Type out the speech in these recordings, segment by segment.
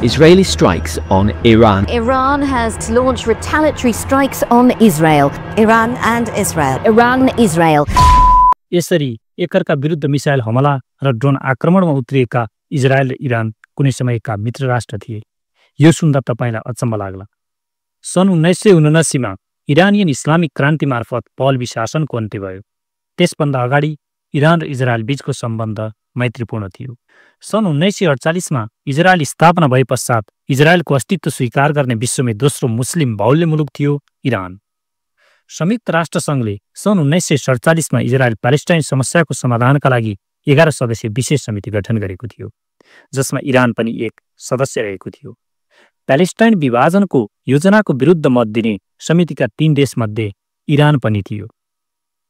Israeli strikes on Iran. Iran has launched retaliatory strikes on Israel. Iran and Israel. Iran, Israel. यसरी एकअर्का विरुद्ध missile हमला र drone आक्रमणमा उत्रिएका इजरायल र इरान कुनै समयका मित्र राष्ट्र थिए। यो सुन्दा तपाईलाई अचम्म लाग्ला। सन् 1979 मा इरानियन इस्लामिक क्रान्ति मार्फत पहलवी शासनको अन्त्य भयो। त्यसभन्दा अगाडि इरान र इजरायल बीचको सम्बन्ध मैत्रीपूर्ण थियो। सन् 1948 मा इजरायल स्थापना भए पश्चात इजरायलको अस्तित्व स्वीकार गर्ने विश्वमै दोस्रो मुस्लिम बाहुल्य मुलुक थियो इरान। संयुक्त राष्ट्र संघले सन् 1947 मा इजरायल प्यालेस्टाइन समस्याको समाधानका लागि 11 सदस्यीय विशेष समिति गठन गरेको थियो, जसमा इरान पनि एक सदस्य रहेको थियो। प्यालेस्टाइन विभाजनको योजनाको विरुद्ध मत दिने समितिका 3 देशमध्ये इरान पनि थियो।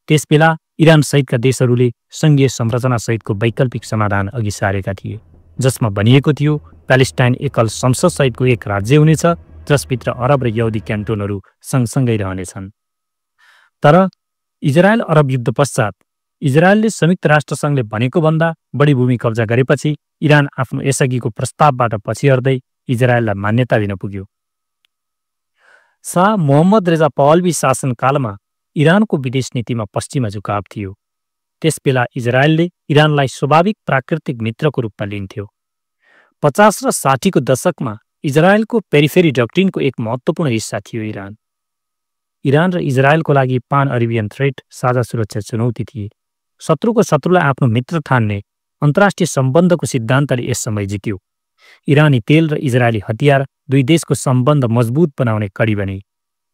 त्यसबेला इरान सहितका देशहरूले संघीय संरचना सहितको वैकल्पिक समाधान अघि सारेका थिए, जसमा भनिएको थियो प्यालेस्टाइन एकल संसद सहितको एक राज्य हुनेछ, जसभित्र अरब र यहुदी क्यान्टोनहरू सँगसँगै रहनेछन्। तर इजरायल अरब युद्ध पश्चात इजरायलले संयुक्त राष्ट्र संघले भनेको भन्दा बढी भूमि कब्जा गरेपछि इरान आफ्नो यसअघिको प्रस्तावबाट पछि हट्दै इजरायललाई मान्यता दिन पुग्यो। शाह मोहम्मद रेजा पहलवी शासनकालमा इरानको विदेश नीतिमा पश्चिमा झुकाव थियो। त्यसबेला इजरायलले इरानलाई स्वाभाविक प्राकृतिक मित्रको रूपमा लिन्थ्यो। 50 र 60 को दशकमा इजरायलको पेरिफेरी डक्ट्रिनको एक महत्त्वपूर्ण हिस्सा थियो इरान। इरान र इजरायलको लागि पान अरेबियन थ्रेट साझा सुरक्षा चुनौती थिए। शत्रुको शत्रुलाई आफ्नो मित्र ठान्ने अन्तर्राष्ट्रिय सम्बन्धको सिद्धान्तले यस समय जित्यो। इरानी तेल र इजरायली हतियार दुई देशको सम्बन्ध मजबुत बनाउने कडी बने।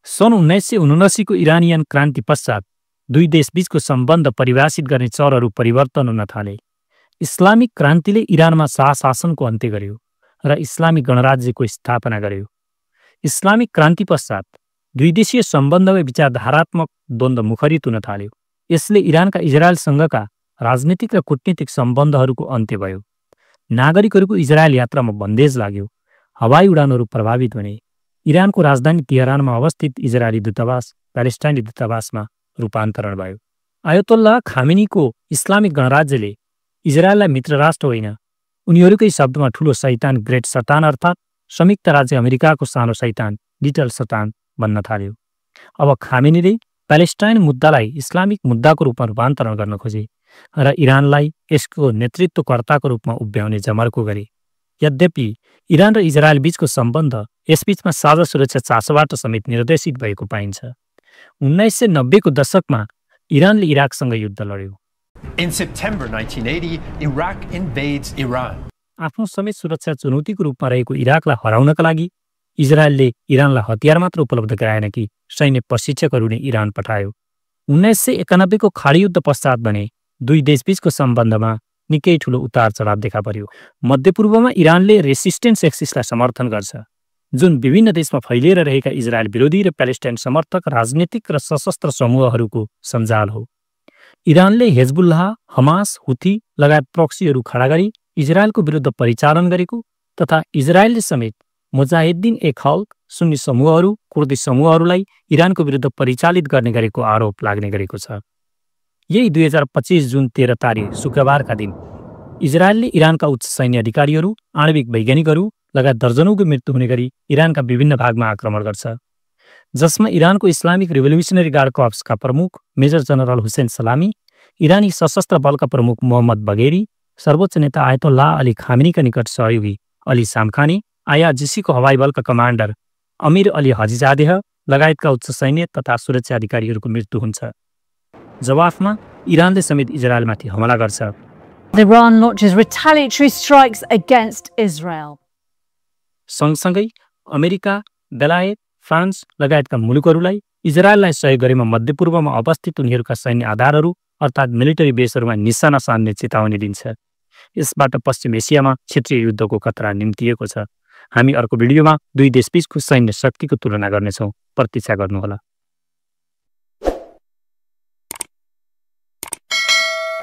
सन् 1979 को इरानियन क्रान्ति पश्चात दुई देशबीचको सम्बन्ध परिभाषित गर्ने चरहरू परिवर्तन हुन थाले। इस्लामिक क्रान्तिले इरानमा शाह शासनको अन्त्य गर्यो र इस्लामिक गणराज्यको स्थापना गर्यो। इस्लामिक क्रान्ति पश्चात दुई देशीय सम्बन्धमा विचारधारात्मक द्वन्द्व मुखरित हुन थाल्यो। यसले इरानका इजरायलसँगका राजनीतिक र कूटनीतिक सम्बन्धहरूको अन्त्य भयो। नागरिकहरूको इजरायल यात्रामा बन्देज लाग्यो। हवाई उडानहरू प्रभावित हुने। इरानको राजधानी तेहरानमा अवस्थित इजरायली दूतावास प्यालेस्टाइनी दूतावासमा रूपान्तरण भयो। आयतोल्लाह खामेनीको इस्लामिक गणराज्यले इजरायललाई मित्र राष्ट्र होइन, उनीहरूकै शब्दमा ठूलो शैतान ग्रेट सटान अर्थात् संयुक्त राज्य अमेरिकाको सानो शैतान लिटल सटान भन्न थाल्यो। अब खामेनीले प्यालेस्टाइन मुद्दालाई इस्लामिक मुद्दाको रूपमा रूपान्तरण गर्न खोजे र इरानलाई यसको नेतृत्वकर्ताको रूपमा उभ्याउने जमर्को गरे। यद्यपि इरान र इजरायल बीचको सम्बन्ध यसबीचमा साझा सुरक्षा चासोबाट समेत निर्देशित भएको पाइन्छ। 1990 को दशकमा इरानले इराकसँग युद्ध लड्यो। In September 1980, Iraq invades Iran. आफ्नो समेत सुरक्षा चुनौतीको रूपमा रहेको इराकलाई हराउनका लागि इजरायलले इरानलाई हतियार मात्र उपलब्ध गराएन कि सैन्य प्रशिक्षकहरू नै इरान पठायो। 1991 को खाडी युद्ध पश्चात भने दुई देशबीचको सम्बन्धमा निकै ठूलो उतार चढाव देखा पर्यो। मध्यपूर्वमा इरानले रेसिस्टेन्स एक्सिसलाई समर्थन गर्छ, जुन विभिन्न देशमा फैलिएर रहेका इजरायल विरोधी र प्यालेस्टाइन समर्थक राजनीतिक र सशस्त्र समूहहरूको सञ्जाल हो। इरानले हेजबुल्लाह, हमास, हुथी लगायत प्रक्सीहरू खडा गरी इजरायलको विरुद्ध परिचालन गरेको तथा इजरायलले समेत मुजाहिद्दिन ए खल्क, सुन्नी समूहहरू, कुर्दी समूहहरूलाई इरानको विरुद्ध परिचालित गर्ने गरेको आरोप लाग्ने गरेको छ। यही 2025 जुन 13 तारिक शुक्रबारका दिन इजरायलले इरानका उच्च सैन्य अधिकारीहरू, आणविक वैज्ञानिकहरू लगायत दर्जनौंको मृत्यु हुने गरी इरानका विभिन्न भागमा आक्रमण गर्छ, जसमा इरानको इस्लामिक रिभोल्युसनरी गार्ड कर्प्सका प्रमुख मेजर जनरल हुसेन सलामी, इरानी सशस्त्र बलका प्रमुख मोहम्मद बगेरी, सर्वोच्च नेता आयतोल्लाह अली खामेनीका निकट सहयोगी अली सामखानी, आईआरजीसीको हवाई बलका कमान्डर अमीर अली हजीजादेह लगायतका उच्च सैन्य तथा सुरक्षा अधिकारीहरूको मृत्यु हुन्छ। जवाफमा इरानले समेत इजरायलमाथि हमला गर्छ। Iran launches retaliatory strikes against Israel. सँगसँगै अमेरिका, बेलायत, फ्रान्स लगायतका मुलुकहरूलाई इजरायललाई सहयोग गरेमा मध्यपूर्वमा अवस्थित उनीहरूका सैन्य आधारहरू अर्थात् मिलिटरी बेसहरूमा निशाना सार्ने चेतावनी दिन्छ। यसबाट पश्चिम एसियामा क्षेत्रीय युद्धको खतरा निम्तिएको छ। हामी अर्को भिडियोमा दुई देशबीचको सैन्य शक्तिको तुलना गर्नेछौँ। प्रतीक्षा गर्नुहोला।